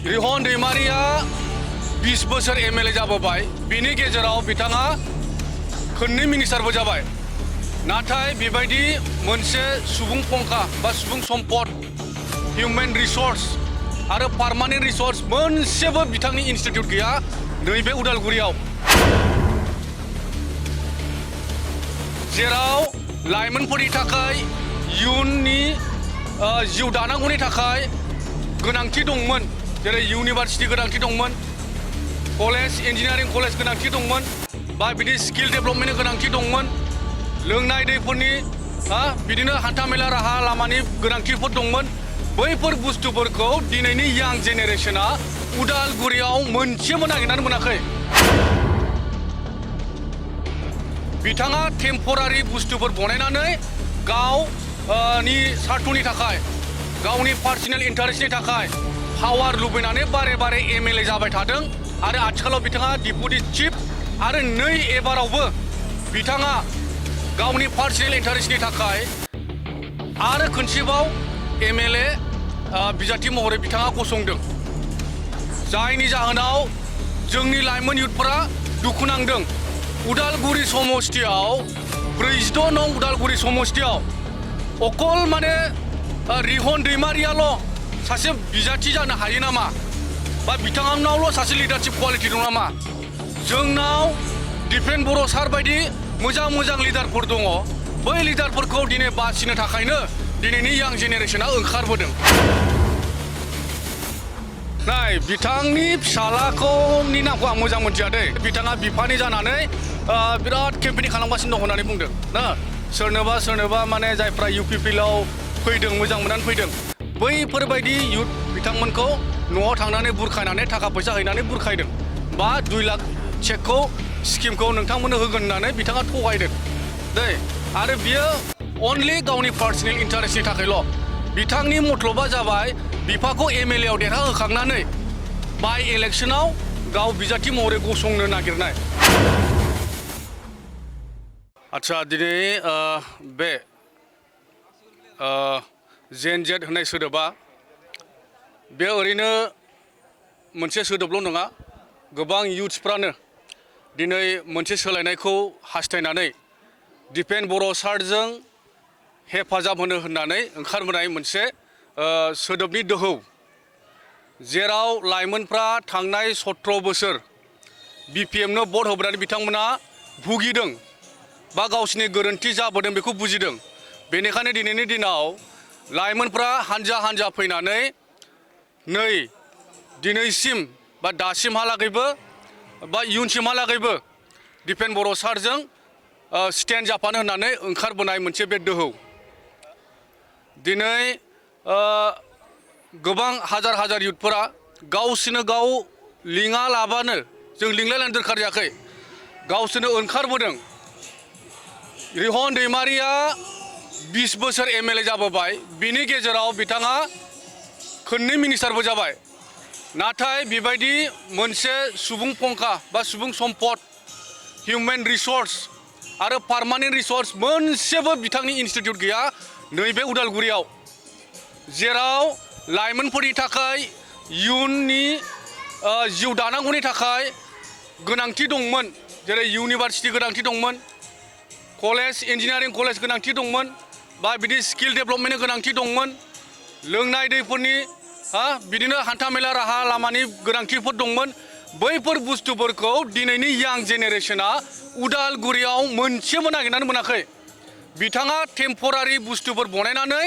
रिहन दैमारिया 20 बोसोर एमएलए जाबोबाय बिनि गेजेराव बिथाङा खननै मिनिस्टारबो जाबाय नाथाय बेबायदि मोनसे सुबुं फंखा बा सुबुं सम्पद हिउमेन रिसोर्स आरो पार्मानेन्ट रिसोर्स मोनसेबो बिथांनि इनस्टिट्यूट गैया नैबे उदालगुरियाव जेराव लाइमोनफोरनि थाखाय इयुननि जिउ दानांगौनि थाखाय गोनांथि दंमोन जेरै इउनिभार्सिटि गोनांथि दंमोन कलेज इन्जिनियारिं कलेज गोनांथि दंमोन बा बिदि स्किल डेभेलपमेन्टनि गोनांथि दंमोन लोंनाय दैफोरनि बिदिनो हान्थामेला राहा लामानि गोनांथिफोर दंमोन बैफोर बुस्थुफोरखौ दिनैनि यां जेनेरेशना उदालगुरियाव मोनसेबो नागिरनानै मोनाखै बिथाङा टेम्परारि बुस्थुफोर बनायनानै गावनि सार्थनि थाखाय गावनि पार्सनेल इन्टारेस्टनि थाखाय पावार लुबैनानै बारे बारे एमएलए जाबाय थादों आरो आथिखालाव बिथाङा डिपुटि चिफ आरो नै एबारावबो बिथाङा गावनि पार्सनेल इन्टारेस्टनि थाखाय आरो खनसेबाव एमएलए बिजाथि महरै बिथाङा गसंदों जायनि जाहोनाव जोंनि लाइमोन युथफोरा दुखु नांदों उदालगुरि समस्तियाव 46 नं उदालगुरि समस्तियाव अकल माने रिहन दैमारियाल' सासे बिजाथि जानो हायो नामा बा बिथांनावल' सासे लिडारशिप क्वालिटि दं नामा जोंनाव दिपेन बर' सार बायदि मोजां मोजां लिडारफोर दङ बै लिडारफोरखौ दिनै बासिनो थाखायनो दिनैनि यां जेनेरेशना ओंखारबोदों नाय बिथांनि फिसालाखौनि नामखौ आं मोजां मोनथिया दै बिथाङा बिफानि जानानै बिराद केम्पेनिं खालामगासिनो दं होननानै बुंदों ना सोरनोबा माने जायफ्रा इउपिपिएलआव फैदों मोजां मोननानै फैदों बैफोरबायदि युथ बिथांमोनखौ न'आव थांनानै बुरखायनानै थाखा फैसा हैनानै बुरखायदों बा 2 लाख चेकखौ स्किमखौ नोंथांमोननो होगोन होननानै बिथाङा थगायदों दै आरो बियो अनलि गावनि पार्सनेल इन्टारेस्टनि थाखायल' बिथांनि मतलबा जाबाय बिफाखौ एमएलए आव देरहाहोखांनानै बाय इलेक्शनाव गाव बिजाथि महरै गसंनो नागिरनाय आच्छा दिनै बे जेन जेड होननाय सोदोबा बे ओरैनो मोनसे सोदोबल' नङा गोबां युथ्सफ्रानो दिनै मोनसे सोलायनायखौ हास्थायनानै दिपेन बर' सारजों हेफाजाब होनो होननानै ओंखारबोनाय मोनसे सोदोबनि दोहौ जेराव लाइमोनफ्रा थांनाय 17 बोसोर बिपिएमनो भट होबोनानै बिथांमोना भुगिदों बा गावसिनि गोरोन्थि जाबोदों बेखौ बुजिदों बेनिखायनो दिनैनि दिनाव लाइमोनफ्रा हानजा हानजा फैनानै नै दिनैसिम बा दासिमहालागैबो बा इयुनसिमहालागैबो दिपेन बर' सारजों स्टेन्ड जाफानो होननानै ओंखारबोनाय मोनसे बे दोहौ दिनै गोबां हाजार हाजार युथफोरा गावसोरनो गाव लिङा लाबानो जों लिंलायलायनो दरखार जायाखै गावसोरनो ओंखारबोदों रिहन दैमारिया 20 बोसोर एमएलए जाबोबाय बिनि गेजेराव बिथाङा खननै मिनिस्टारबो जाबाय नाथाय बेबायदि मोनसे सुबुं फंखा बा सुबुं सम्पद हिउमेन रिसोर्स आरो पार्मानेन्ट रिसोर्स मोनसेबो बिथांनि इनस्टिट्यूट गैया नैबे उदालगुरियाव जेराव लाइमोनफोरनि थाखाय इयुननि जिउ दानांगौनि थाखाय गोनांथि दंमोन जेरै इउनिभार्सिटि गोनांथि दंमोन कलेज इन्जिनियारिं कलेज गोनांथि दंमोन बा बिदि स्किल डेभेलपमेन्टनि गोनांथि दंमोन लोंनाय दैफोरनि बिदिनो हान्थामेला राहा लामानि गोनांथिफोर दंमोन बैफोर बुस्थुफोरखौ दिनैनि यां जेनेरेशना उदालगुरियाव मोनसेबो नागिरनानै मोनाखै बिथाङा टेम्परारि बुस्थुफोर बनायनानै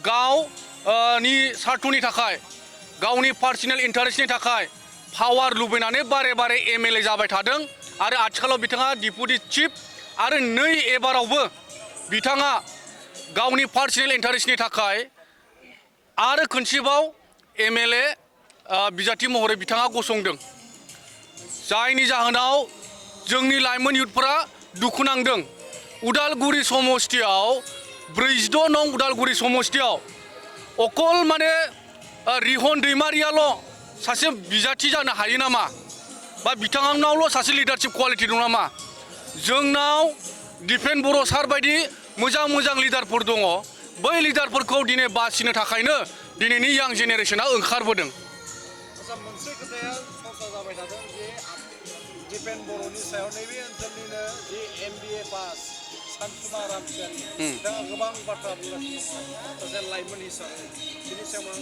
गावनि सार्थनि थाखाय गावनि पार्सनेल इन्टारेस्टनि थाखाय पावार लुबैनानै बारे बारे एमएलए जाबाय थादों आरो आथिखालाव बिथाङा डिपुटि चिफ आरो नै एबारावबो बिथाङा गावनि पार्सनेल इन्टारेस्टनि थाखाय आरो खनसेबाव एमएलए बिजाथि महरै बिथाङा गसंदों जायनि जाहोनाव जोंनि लाइमोन युथफोरा दुखु नांदों उदालगुरि समस्तियाव 46 नं उदालगुरि समस्तियाव अकल माने रिहन दैमारियाल' सासे बिजाथि जानो हायो नामा बा बिथांनावल' सासे लिडारशिप क्वालिटि दं नामा जोंनाव दिपेन बर' सार बायदि मोजां मोजां लिडारफोर दङ बै लिडारफोरखौ दिनै बासिनो थाखायनो दिनैनि यां जेनेरेशना ओंखारबोदों आदसा मोनसे खोथाया सरसा जाबाय थादों जे दिपेन बर'नि सायाव नैबे ओनसोलनिनो जे MBA पास सानसुमा रामसियारि बिथाङा गोबां बाथ्रा बुंगासिनो दङ सासे लाइमोन हिसाबै बिनि सायाव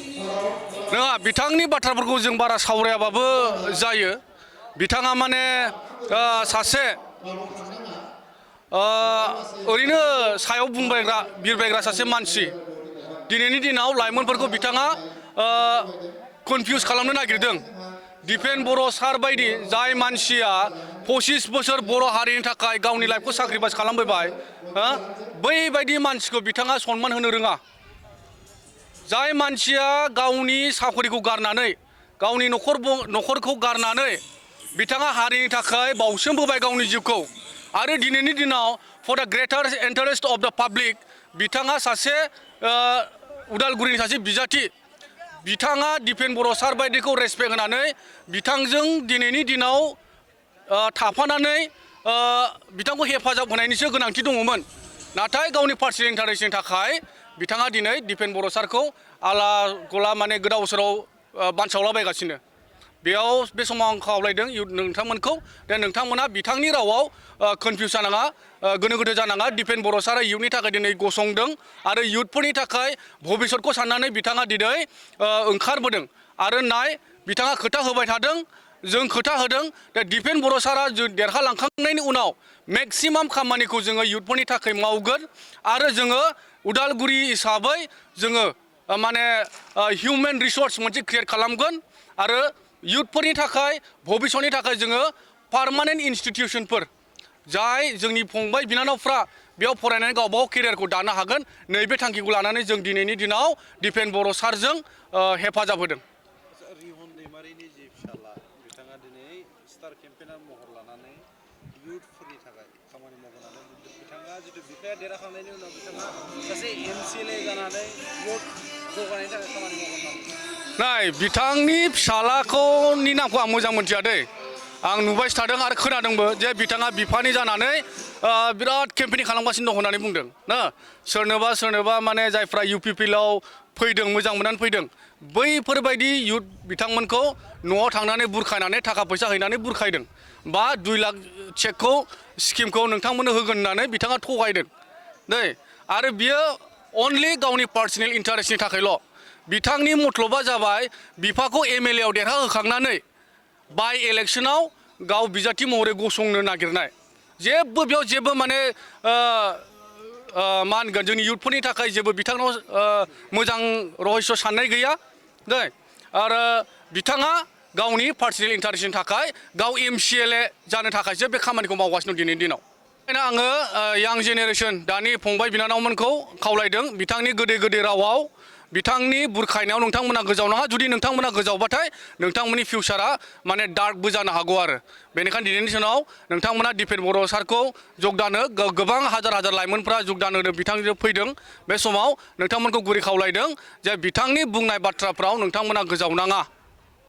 नङा बिथांनि बाथ्राफोरखौ जों बारा सावरायाबाबो जायो बिथाङा माने सासे ओरैनो सायाव बुंबायग्रा बिरबायग्रा सासे मानसि दिनैनि दिनाव लाइमोनफोरखौ बिथाङा कनफिउज खालामनो नागिरदों दिपेन बर' सार बायदि जाय मानसिया 25 बोसोर बर' हारिनि थाखाय गावनि लाइफखौ साक्रिफाइस खालामबोबाय बैबायदि मानसिखौ बिथाङा सनमान होनो रोङा जाय मानसिया गावनि साखरिखौ गारनानै गावनि न'खरखौ गारनानै बिथाङा हारिनि थाखाय बाउसोमबोबाय गावनि जिउखौ आरो दिनैनि दिनाव फर द ग्रेटार इन्टारेस्ट अफ द पाब्लिक बिथाङा सासे उदालगुरिनि सासे बिजाथि बिथाङा दिपेन बर' सार बायदिखौ रेसपेक्ट होनानै बिथांजों दिनैनि दिनाव थाफानानै बिथांखौ हेफाजाब होनायनिसो गोनांथि दङमोन नाथाय गावनि पार्सनेल इन्टारेस्टनि थाखाय बिथाङा दिनै दिपेन बर' सारखौ आला गला माने गोदाव सोराव बानसावलाबायगासिनो बेयाव बे समाव आं खावलायदों नोंथांमोनखौ दा नोंथांमोना बिथांनि रावाव कनफिउज जानाङा गोनो गोथो जानाङा दिपेन बर' सारा इयुथनि थाखाय दिनै गसंदों आरो इयुथफोरनि थाखाय भबिसतखौ साननानै बिथाङा दिनै ओंखारबोदों आरो नाय बिथाङा खोथा होबाय थादों जों खोथा होदों दा दिपेन बर' सारा देरहालांखांनायनि उनाव मेक्सिमाम खामानिखौ जोङो इयुथफोरनि थाखाय मावगोन आरो जोङो उदालगुरि हिसाबै जोङो माने हिउमेन रिसर्स मोनसे क्रिएट खालामगोन आरो इयुथफोरनि थाखाय भबिसतनि थाखाय जोङो पार्मानेन्ट इनस्टिटिउसनफोर जाय जोंनि फंबाय बिनानावफ्रा बेयाव फरायनानै गावबा गाव केरियारखौ दानो हागोन नैबे थांखिखौ लानानै जों दिनैनि दिनाव दिपेन बर' सारजों हेफाजाब होदों रिहन दैमारिनि जे फिसाला बिथाङा दिनै स्टार केम्पेइनार महर लानानै इयुथफोरनि थाखाय खामानि मावनानै बिथाङा जितु बिफाया देरहाखांनायनि उनाव बिथाङा सासे MCLA जानानै इयुथ जौगानायनि थाखाय खामानि मावगोन नाय बिथांनि फिसालाखौनि नामखौ आं मोजां मोनथिया दै आं नुबाय थादों आरो खोनादोंबो जे बिथाङा बिफानि जानानै बिराद केम्पेनिं खालामगासिनो दं होननानै बुंदों ना सोरनोबा माने जायफ्रा UPPLआव फैदों मोजां मोननानै फैदों बैफोरबायदि इयुथ बिथांमोनखौ न'आव थांनानै बुरखायनानै थाखा फैसा हैनानै बुरखायदों बा 2 लाख चेकखौ स्किमखौ नोंथांमोननो होगोन होननानै बिथाङा थगायदों दै आरो बियो अनलि गावनि पार्सनेल इन्टारेस्टनि थाखायल' बिथांनि मतलबा जाबाय बिफाखौ MLA आव देरहाहोखांनानै बाय इलेक्सनाव गाव बिजाथि महरै गसंनो नागिरनाय जेबो बेयाव जेबो माने मा होनगोन जोंनि इयुथफोरनि थाखाय जेबो बिथांनाव मोजां रहस्य साननाय गैया दै आरो बिथाङा गावनि पार्सनेल इन्टारेस्टनि थाखाय गाव MCLA जानो थाखायसो बे खामानिखौ मावगासिनो दं दिनैनि दिनाव ओंखायनो आङो यां जेनेरेसन दानि फंबाय बिनानावमोनखौ खावलायदों बिथांनि गोदै रावाव बिथांनि बुरखायनायाव नोंथांमोना गोजावनाङा जुदि नोंथांमोना गोजावबाथाय नोंथांमोननि फिउचारा माने डार्कबो जानो हागौ आरो बेनिखायनो दिनैनि दिनाव नोंथांमोना दिपेन बर' सारखौ जगदानो गोबां हाजार लाइमोनफ्रा जगदान होनो बिथांजों फैदों बे समाव नोंथांमोनखौ गुरै खावलायदों जे बिथांनि बुंनाय बाथ्राफ्राव नोंथांमोना गोजावनाङा